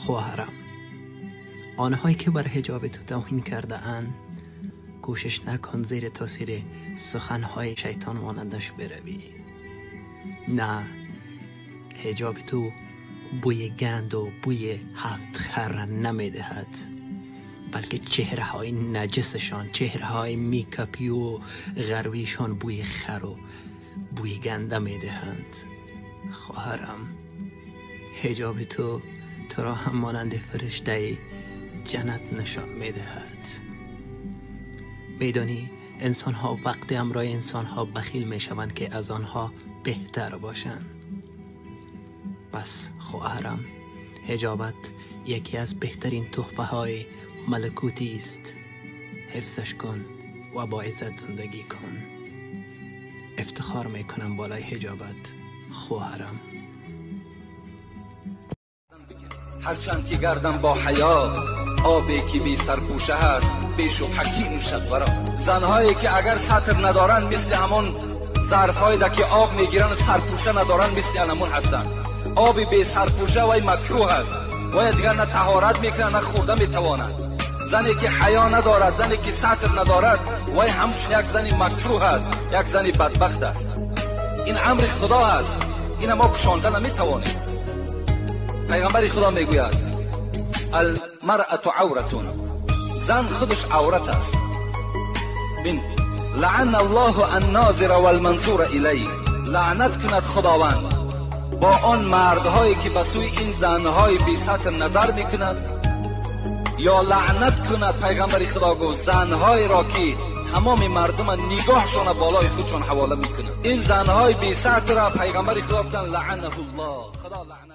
خواهرم، آنهایی که بر حجاب تو توهین کرده اند، کوشش نکن زیر تاثیر سخنهای شیطان مانندش بروی. نه، حجاب تو بوی گند و بوی هفت خر نمیدهد، بلکه چهره های نجسشان، چهره های میکاپی و غربیشان بوی خر و بوی گنده میدهند. خواهرم، حجاب تو تو را هم مانند فرشته جنت نشان میدهد. میدانی انسان ها وقتی همراه انسان ها بخیل میشوند که از آنها بهتر باشند. پس خواهرم، حجابت یکی از بهترین تحفه های ملکوتی است. حفظش کن و با عزت زندگی کن. افتخار میکنم بالای حجابت خواهرم. هرچند که گردم با حیا، آبی که بی سرپوشه هست بیش و حکیم شد ورا. زنهایی که اگر ستر ندارند مثل همون ظرفهایی که آب میگیرن سرپوشه ندارن مثل همون هستند. آب بی سرپوشه وای مکروه است، وای دیگر نه طهارت میکنه نه خورده میتوانند. زنی که حیا ندارد، زنی که ستر ندارد، وای همچون یک زنی مکروه است، یک زنی بدبخت است. این امر خدا است، این ما پوشانده نمیتوانیم. پیغمبر خدا میگوید المرأة عورتون، زن خودش عورت است. بین لعن الله الناظر والمنظور الیه، لعنت کند خداوند با آن مردهایی که به سوی این زنهای بی ستر نظر میکند، یا لعنت کند پیغمبر خدا گفت زنهای را که تمام مردم نگاهشان بالای خودشان حواله میکنند. این زنهای بی ستر را پیغمبر خدا گفتند لعنه الله، خدا لعنت.